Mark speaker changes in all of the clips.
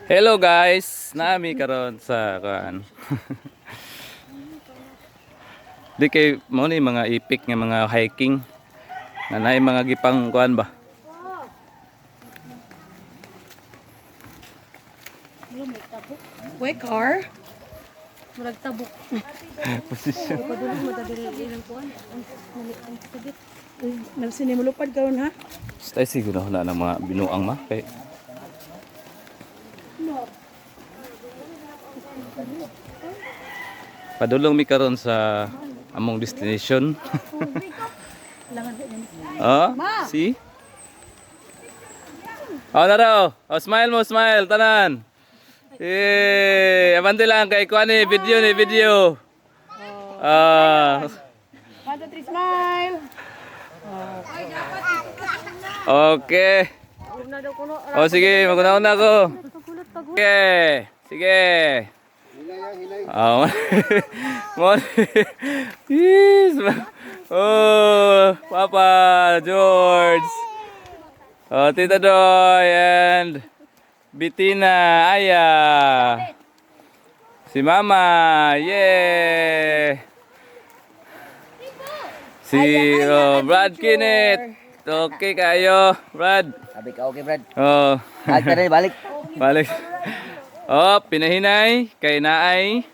Speaker 1: Hello guys, naami karon sa kuan. Di kay mo ni mga epic nga mga hiking. Na naay mga gipang kuan ba?
Speaker 2: Wait, car? Murag tabok.
Speaker 1: Position.
Speaker 2: Padulong mo dali ilang kuan. Ang ang sabit. Nalsin mo lupad karon ha?
Speaker 1: Stay siguro na ng mga binuang ma kay. Padulong mi karon sa among destination. Oh, see? Oh, nara oh. Oh, smile mo, smile, tanan. Eh, abante lang kay kuan ni video ni video. Ah,
Speaker 2: 1, 2, 3, smile!
Speaker 1: Okay. Oh, sige, maguna-una ko. Okay. Sige. Oh, mo. Yes. Oh, Papa George. Oh, Tita Doy and Bettina, Aya. Si Mama. Yeah. Si oh, Brad Kenneth. Okay kayo, Brad.
Speaker 3: Sabi ka, okay, Brad.
Speaker 1: Oh.
Speaker 3: Balik na rin, balik.
Speaker 1: Balik. Oh, pinahinay kay naay.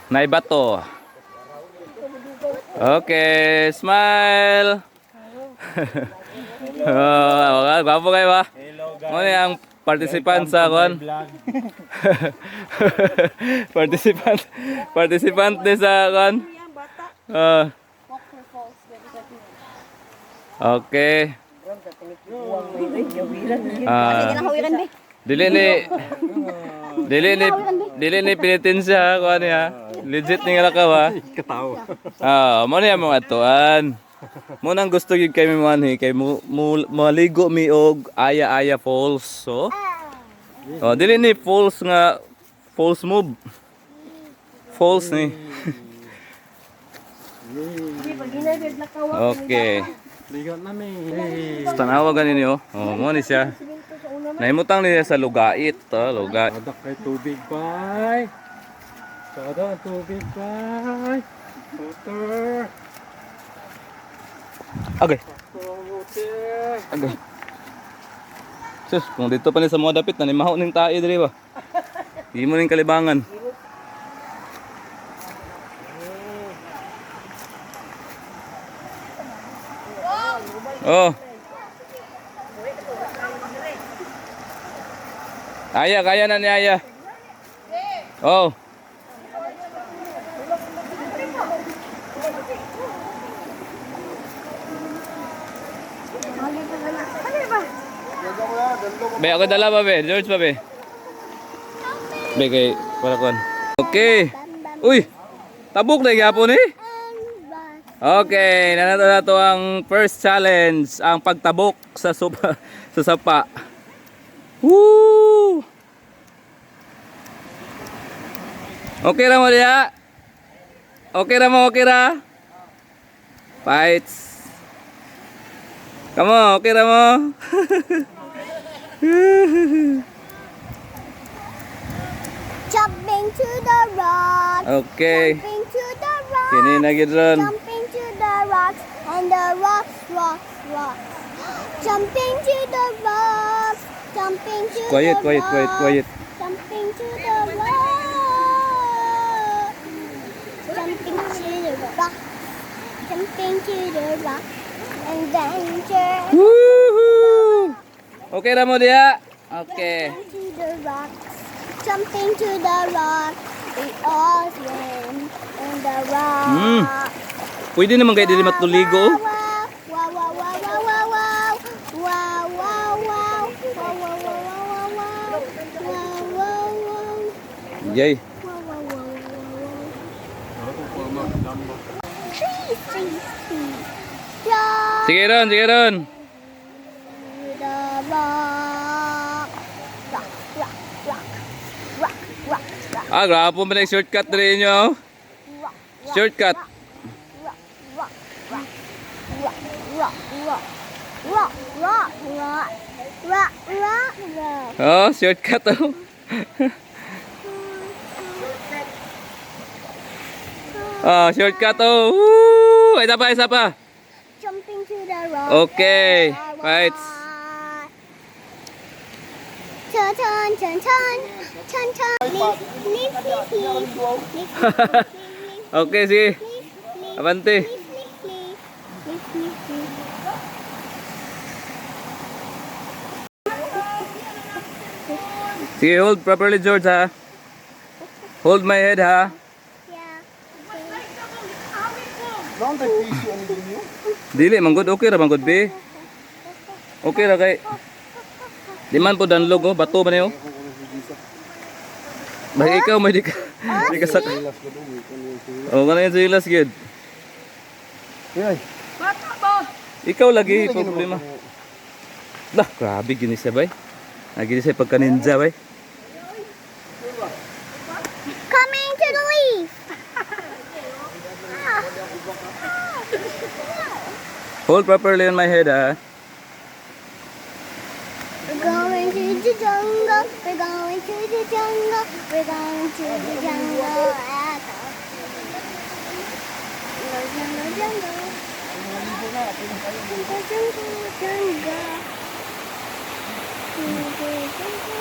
Speaker 1: Nay bato. Okay, smile. Oh, okay, gwapo kayo ba?
Speaker 4: Hello guys.
Speaker 1: Mo ni ang participant sa kon.
Speaker 4: Vlog.
Speaker 1: Participant ni sa kon. Oh. Okay. Ah. Dili ni Dili ni pilitin siya ha, kuan niya. Legit ni nga lakaw ha.
Speaker 4: Katawa.
Speaker 1: Ah, mo niya mga atuan. Mo nang gusto gyud kay mi manhi kay mo maligo mi og Aya Aya Falls. So. Oh, dili ni falls nga false move. Falls ni. Okay.
Speaker 4: Ligo na mi.
Speaker 1: Tanawa ganin niyo. Oh, mo ni siya. Naimutang niya sa lugait, oh, lugait.
Speaker 4: Sadak kay tubig bay. Sada ang tubig bay. Water.
Speaker 1: Okay.
Speaker 4: Water.
Speaker 1: Okay. Sus, kung dito pa ni sa mga dapit, nanimaho ning tae diri ba? Hindi mo ning kalibangan. Oh. Aya, kaya na ni Aya. Oh. Be, ako dala ba, be? George ba, be? Be, kay, para kon. Okay. Uy! Tabok na gyapon eh. Okay, nanato na to ang first challenge, ang pagtabok sa sopa, sa sapa. Woo! Okay ra mo diha? Okay ra mo, okay ra? Fights. Come on, okay ra mo?
Speaker 5: Jumping to the rocks.
Speaker 1: Okay.
Speaker 5: Jumping to the rocks.
Speaker 1: Kini na gid ron.
Speaker 5: Jumping to the rocks and the rocks, rocks, rocks. Jumping to the rocks. Jumping to
Speaker 1: Quiet,
Speaker 5: the
Speaker 1: quiet, quiet,
Speaker 5: rocks.
Speaker 1: Quiet.
Speaker 5: Jumping to the rocks. Jumping to the rocks. Jumping to the rocks. Adventure.
Speaker 1: Woohoo! Okay ra mo diha? Okay.
Speaker 5: Jumping to the rocks. Jumping to the rocks. We all swim in the rocks.
Speaker 1: Pwede naman kayo dili matuligo. Oh.
Speaker 5: Wow, wow, wow, wow, wow, wow. Wow, wow, wow. Wow, wow, wow, wow, wow. Wow, wow, wow.
Speaker 1: Yay.
Speaker 5: Wow, wow, wow, wow, wow. Trees, trees, trees. Jump
Speaker 1: Sige ron, sige ron.
Speaker 5: to the rock. Rock, rock, rock. Rock, rock, rock,
Speaker 1: Ah, grabe mo na yung shortcut rin nyo. Oh.
Speaker 5: Rock, rock.
Speaker 1: Shortcut.
Speaker 5: Rock, rock, rock, rock, rock, rock, rock, rock, rock, rock, rock, rock.
Speaker 1: Oh, shortcut oh. Oh, shortcut oh. Woo! Isa pa, isa pa.
Speaker 5: Jumping to the rock.
Speaker 1: Okay, fights.
Speaker 5: Turn, turn, turn, turn, turn, turn. Leaf, leaf, leaf, leaf, leaf, leaf,
Speaker 1: Okay, sige.
Speaker 5: leaf, leaf,
Speaker 1: Abante.
Speaker 5: leaf, leaf, leaf, leaf, leaf, leaf.
Speaker 1: Sige, hold properly, George, ha. Hold my head, ha.
Speaker 5: Yeah.
Speaker 1: Dili, manggod okay ra, manggod, be. Okay ra kay. Di man po danlog, oh. Bato ba niyo? Bakit ikaw, may di ka sak. Oh, kana yung silas, gid.
Speaker 2: Bata ba?
Speaker 1: Ikaw lagi, problema. Lah, grabe, gini siya, bay. Lagi siya pagka ninja, bay.
Speaker 5: Coming to the leaf.
Speaker 1: Hold properly on my head, ha.
Speaker 5: We're going to the jungle. We're going to the jungle. We're going to the jungle. At the jungle, jungle, jungle. Jungle, jungle, jungle. Jungle, jungle.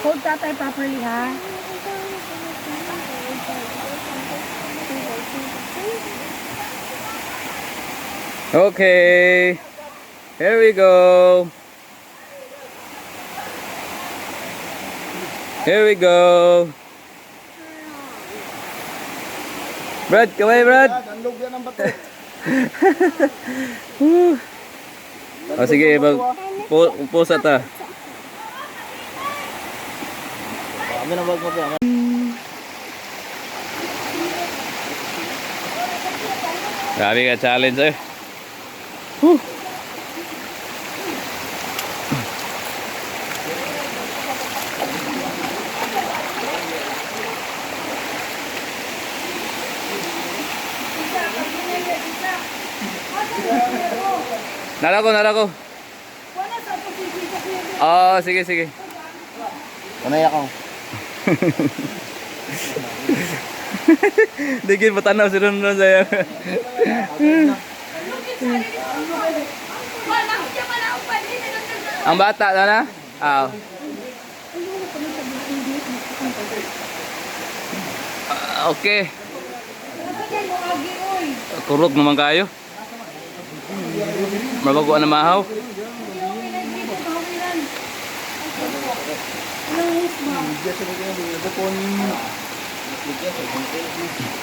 Speaker 2: Hold tatay properly ha.
Speaker 1: Okay. Here we go. Here we go. Brad, kaway Brad.
Speaker 6: Danlog yan ang bato.
Speaker 1: Woo. O sige, mag pusa ta.
Speaker 3: Kami na wag mo pa.
Speaker 1: Grabe ka challenge eh. Whew. Nara ko, nara ko.
Speaker 2: Wala sa pagkikita niya.
Speaker 1: Ah, sige, sige.
Speaker 3: Kanay ako.
Speaker 1: Digin patanaw si Ronron sa'yo. Ang bata na na? Ah. Ah, okay. Kurog naman kayo. Mabago na mahaw.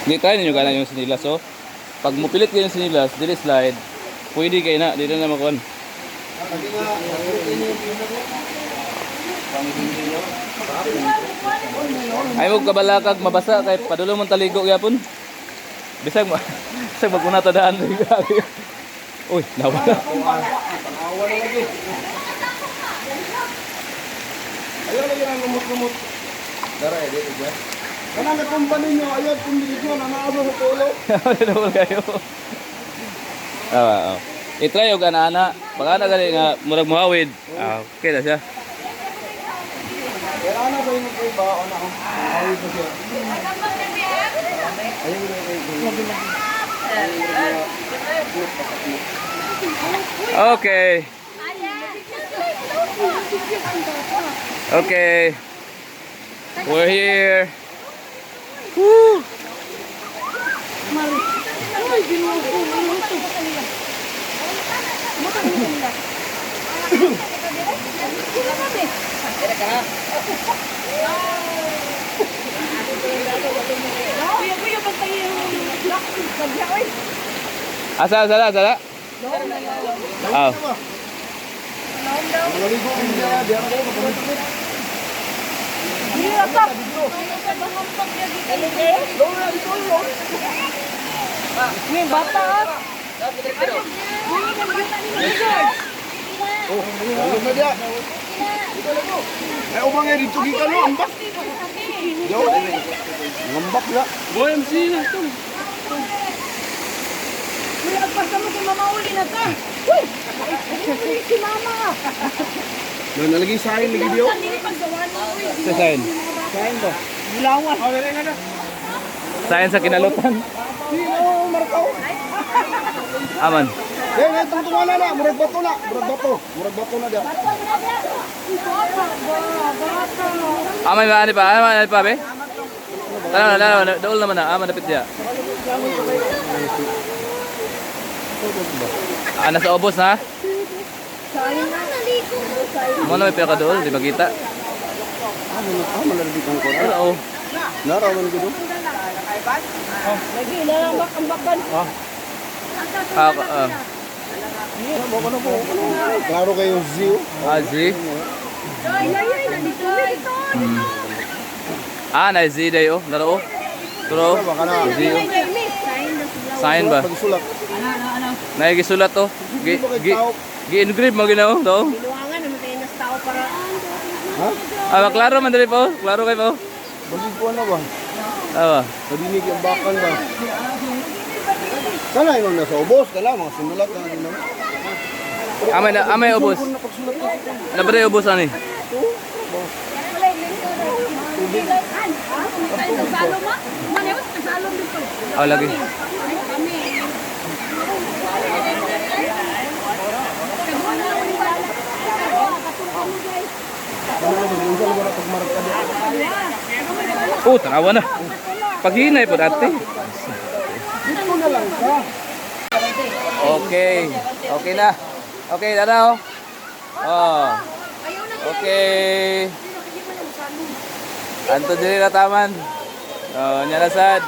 Speaker 1: Hindi tayo ninyo gana yung sinilas oh. Pag mupilit kayo yung sinilas, dili slide. Pwede kayo na, dili na makuan. Ay mo kabalakag mabasa kay padulong mong taligo gyapon. Bisag mo bisag maguna ta daan. Uy, nawala.
Speaker 6: Tanawa na lagi. Ayaw lagi nang lumot-lumot.
Speaker 3: Dara eh, dito dyan.
Speaker 6: Kanang natumba ninyo, ayaw kumbili nyo, nanaasa sa tulo.
Speaker 1: Nawala kayo. Ah, oh. I-try og ana-ana. Pag ana gali nga murag muhawid. Ah, okay na siya.
Speaker 6: Kaya na sa inyo kayo ba, o na ako. Awit na siya. Ayaw na kayo.
Speaker 1: Okay. Okay. We're here. Woo!
Speaker 2: Uy, ginawa ko. Ano ito? Kuya, kuya, pagtayo yung black. Bagya, oy.
Speaker 1: Asa, asa, asa, asa? Ah.
Speaker 6: Malaligo ang diya, diya na kayo, magkamit.
Speaker 2: Dili na to. May bata ah.
Speaker 6: Oh, dalog na diya. Eh, ubang eh, dito gikan no, ambak. Yo, ngambak na.
Speaker 4: Boy, MC na ito.
Speaker 2: Uy, agpasa mo si Mama uli na ta. Uy! Ay, si Mama.
Speaker 6: Nalagi sa akin lagi diyo.
Speaker 1: Sa sign.
Speaker 6: Kain ba?
Speaker 1: Sign sa kinalutan.
Speaker 6: Sino markaw?
Speaker 1: Aman.
Speaker 6: Eh, eh, tungtungan na na. Murag bato na. Murag bato. Murag bato na diya.
Speaker 1: Aman ba ani pa? Aman ani pa be? Tara, tara, tara, dool naman na. Aman dapit diya. Ah, nasa ubos na. Mo na may pera dool, di makita.
Speaker 6: Ah, ah, malarabit ang kora.
Speaker 1: Wala oh.
Speaker 6: Naraman ko doon.
Speaker 2: Lagi na lang ang bakan.
Speaker 1: Ah, ah.
Speaker 6: Klaro kayo, Zio.
Speaker 1: Ah, Z. Ah, na Z day oh. Laro oh. Turo.
Speaker 6: Baka na.
Speaker 1: Z oh. Sign ba?
Speaker 6: Pagsulat.
Speaker 1: Naigisulat to. Gi gi gi-engrave mo ginaw to.
Speaker 2: Biluangan naman tayo nas tao para
Speaker 6: Ha?
Speaker 1: Ah, klaro man diri po. Klaro kay po.
Speaker 6: Basig ko na ba?
Speaker 1: Ah.
Speaker 6: Nadinig yung bakal ba? Kana yun nasa ubos, kana mga sinulat na yun.
Speaker 1: Amay na amay ubos.
Speaker 6: Kung napagsulat ko,
Speaker 1: Ano ba dai ubos ani? Ah, lagi.
Speaker 6: ano na ba, yung sa lugar na pagmarag ka diyan.
Speaker 1: Oh, tanawa na. Paghinay po dati.
Speaker 6: Dito na lang ka.
Speaker 1: Okay. Okay na. Okay, tara oh. Oh. Okay. Anto diri na taman. Oh, nya na sad.